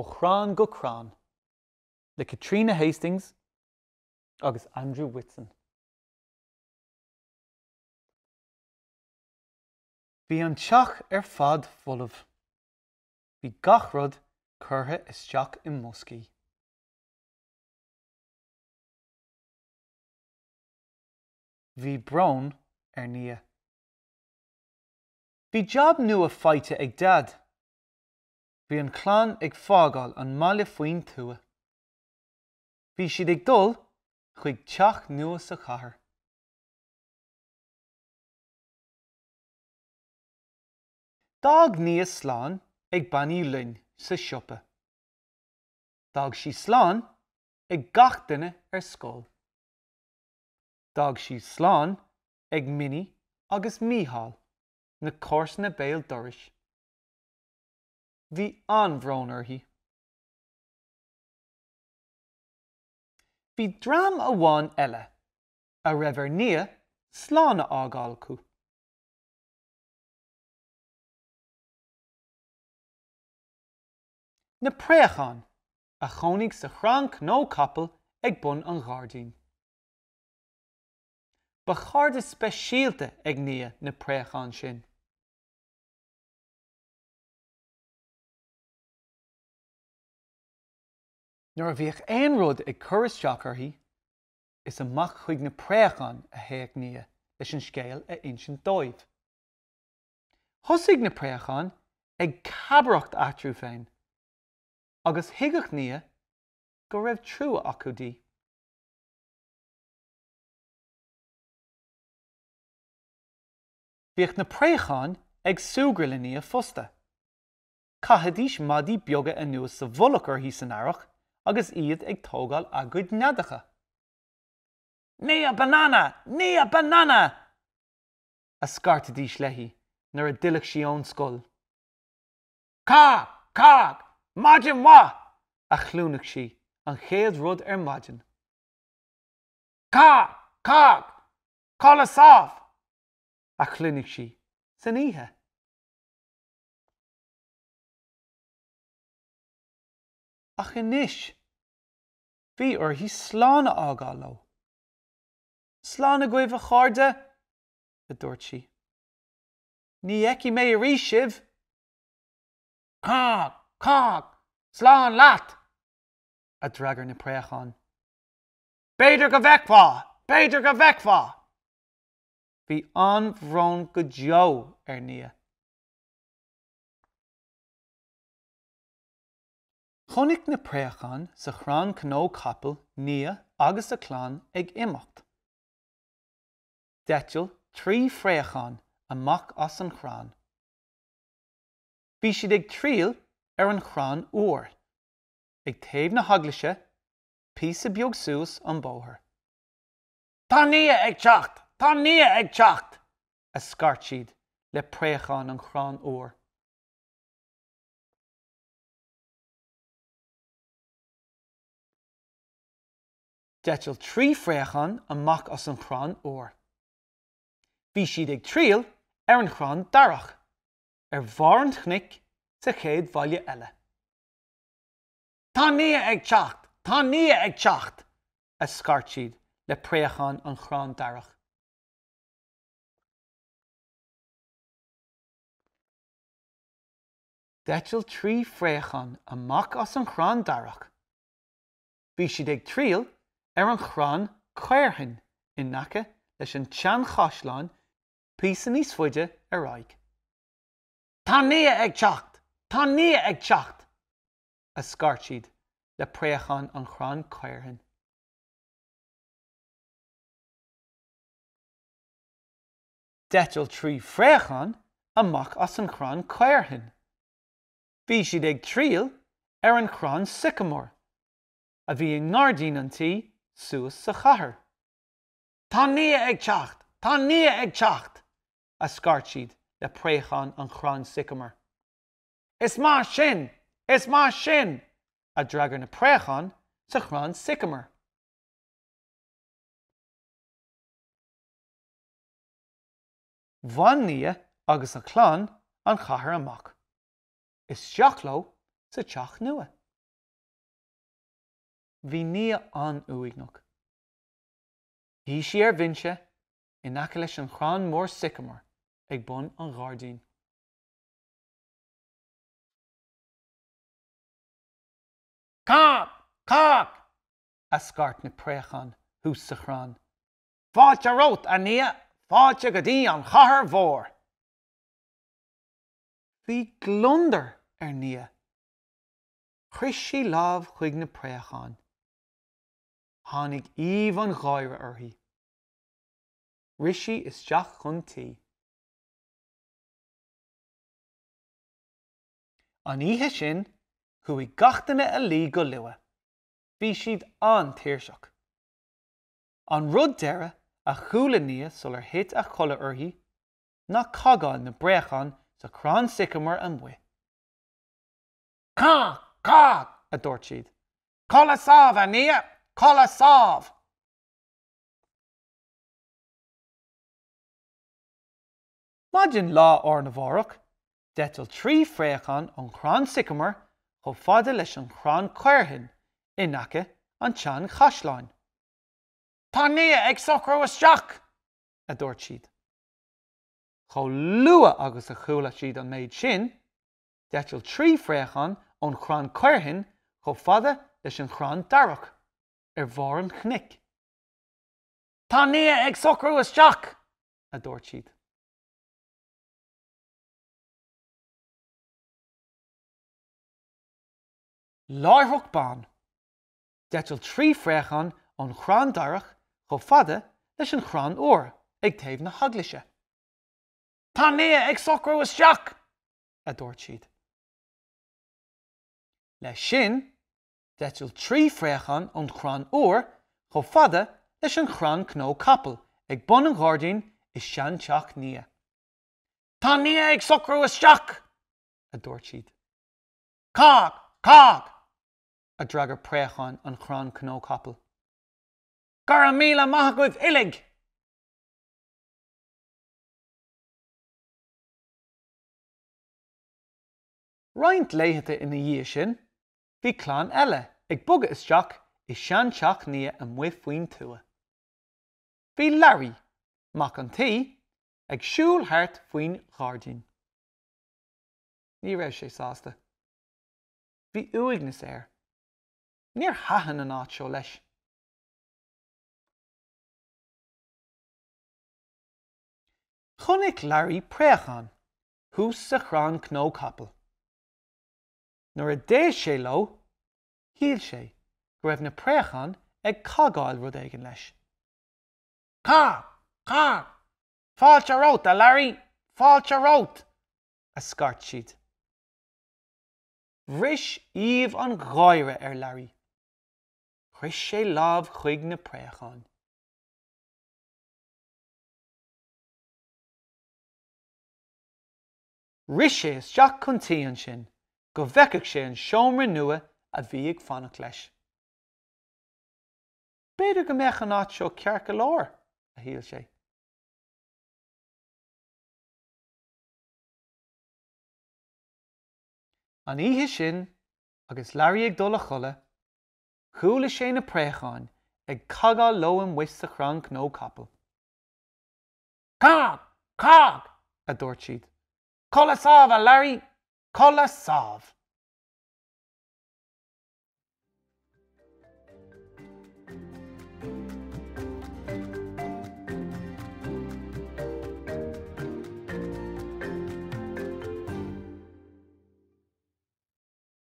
Ó Chrann go Crann le Caitríona Hastings agus Andrew Whitson. Bhí an teach ar fad folamh. Bhí gach rud curtha isteach i mboscaí. Bhí brón ar Nia. Bhí jab nua faighte ag Daid. Bhí an chlann ag fágáil an mbaile faoin tuath. Bhí siad ag dul chuig teach nua sa chathair. D'fhág Nia slán ag Bean Uí Fhloinn sa siopa. D'fhág sí slán ag gach duine ar scoil. D'fhág sí slán ag Minnie agus Mícheál, na comharsana béal dorais. Bhí an-bhrón uirthi. Bhí dream amháin eile a raibh ar Nia slán a fhágáil acu. Na préacháin a chónaigh sa chrann cnó capaill ag bun an ghairdín. Ba chairde speisialta ag Nia na préacháin sin. Nuair a bhíodh aon rud ag cur isteach uirthi, is amach chuig na préacháin a théadh Nia leis an scéal a insint dóibh. Thosaigh na préacháin ag cabaireacht eatarthu féin agus thuigeadh Nia go raibh trua acu di. Bhíodh na préacháin ag súgradh le Nia fosta. Chaithidís maidí beaga anuas sa mhullach uirthi san earrach agus iad ag tógáil a gcuid neadacha. Nia Banana! Nia Banana! a scairtidís léi nuair a d'fhillfeadh sí ón scoil. Cág! Cág! Maidin mhaith! a chluinfeadh sí an chéad rud ar maidin. Cág! Cág! Codladh sámh! a chluinfeadh sí san oíche. Ach anois, bhí uirthi slán a fhágáil leo. Slán agaibh, a chairde, a dúirt sí. Ní fheicfidh mé arís sibh! Cág! Cág! Slán leat! a d'fhreagair na préacháin. B'fhéidir go bhfeicfeá! B'fhéidir go bhfeicfeá! Bhí an-bhrón go deo ar Nia. Chonaic na préacháin sa chrann cnó capaill Nia agus a clann ag imeacht. D'eitil trí phréachán amach as an chrann. Bhí siad ag triall ar an chrann iúir, ag taobh na heaglaise, píosa beag suas an bóthar. Tá Nia ag teacht! Tá Nia ag teacht! a scairt siad le préacháin an chrainn iúir. D'eitil trí phréachán amach as an chrann iúir. Bhí siad ag triall ar an chrann darach ar bharr an chnoic sa chéad bhaile eile. Tá Nia ag teacht! Tá Nia ag teacht! a scairt siad le préacháin an chrainn darach. D'eitil trí phréachán amach as an chrann darach. Bhí siad ag triall ar an chrann caorthainn in aice leis an tseanchaisleán píosa níos faide ar aghaidh. Tá Nia ag teacht! Tá Nia ag teacht! a scairt siad le préacháin an chrainn caorthainn. D'eitil trí phréachán amach as an chrann caorthainn. Bhí siad ag triall ar an chrann sycamore a bhí i ngairdín an tí suas sa chathair. Tá Nia ag teacht! Tá Nia ag teacht! a scairt siad le préacháin an chrainn sycamore. Is maith sin! Is maith sin! a d'fhreagair na préacháin sa chrann sycamore. Bhain Nia agus a clann an chathair amach. Isteach leo sa teach nua. Bhí Nia an-uaigneach. Shuigh sí ar bhinse in aice leis an chrann mór sycamore ag bun an ghairdín. Cág! Cág! a scairt na préacháin thuas sa chrann. Fáilte romhat, a Nia! Fáilte go dtí an chathair mhór! Bhí gliondar ar Nia. Chroith sí lámh chuig na préacháin. Tháinig aoibh an gháire uirthi. Rith sí isteach chun tí. An oíche sin, chuaigh gach duine a luí go luath. Bhí siad an-tuirseach. An rud deiridh a chuala Nia sular thit a chodladh uirthi ná cagáil na bpréachán sa chrann sycamore amuigh. Cág! Cág! a dúirt siad. Codladh sámh, a Nia! Codladh sámh! Maidin lá arna mhárach, d'eitil trí phréachán ón chrann sycamore chomh fada leis an chrann caorthainn in aice an tseanchaisleáin. Tá Nia ag socrú isteach! a dúirt siad. Chomh luath agus a chuala siad an méid sin, d'eitil trí phréachán ón chrann caorthainn chomh fada leis an chrann darach ar bharr an chnoic. Tá Nia ag socrú isteach! a dúirt siad. Láithreach bonn, d'eitil trí phréachán ón chrann darach chomh fada leis an chrann iúir ag taobh na heaglaise. Tá Nia ag socrú isteach! a dúirt siad. Leis sin, d'eitil trí phréachán ón chrann iúir chomh fada leis an chrann cnó capaill ag bun an ghairdín i seanteach Nia. Tá Nia ag socrú isteach! a dúirt siad. Cág! Cág! a d'fhreagair préacháin an chrainn cnó capaill. Go raibh míle maith agaibh uilig! Roinnt laethanta ina dhiaidh sin, bhí clann eile ag bogadh isteach i seanteach Nia amuigh faoin tuath. Bhí Larry, mac an tí, ag siúl thart faoin ghairdín. Ní raibh sé sásta. Bhí uaigneas air. Níor thaitin an áit seo leis. Chonaic Larry préachán thuas sa chrann cnó capaill. Nuair a d'éist sé leo, shíl sé go raibh na préacháin ag cagáil rud éigin leis. Cág! Cág! Fáilte romhat, a Larry! Fáilte romhat! a scairt siad. Bhris aoibh an gháire ar Larry. Chroith sé lámh chuig na préacháin. Rith sé isteach chun tí ansin go bhfeicfeadh sé an seomra nua a bhí ag fanacht leis. B'fhéidir go mbeadh an áit seo ceart go leor, a shíl sé. An oíche sin, agus Larry ag dul a chodladh, chuala sé na préacháin ag cagáil leo amuigh sa chrann cnó capaill. Cág! Cág! a dúirt siad. Codladh sámh, a Larry! Codladh sámh!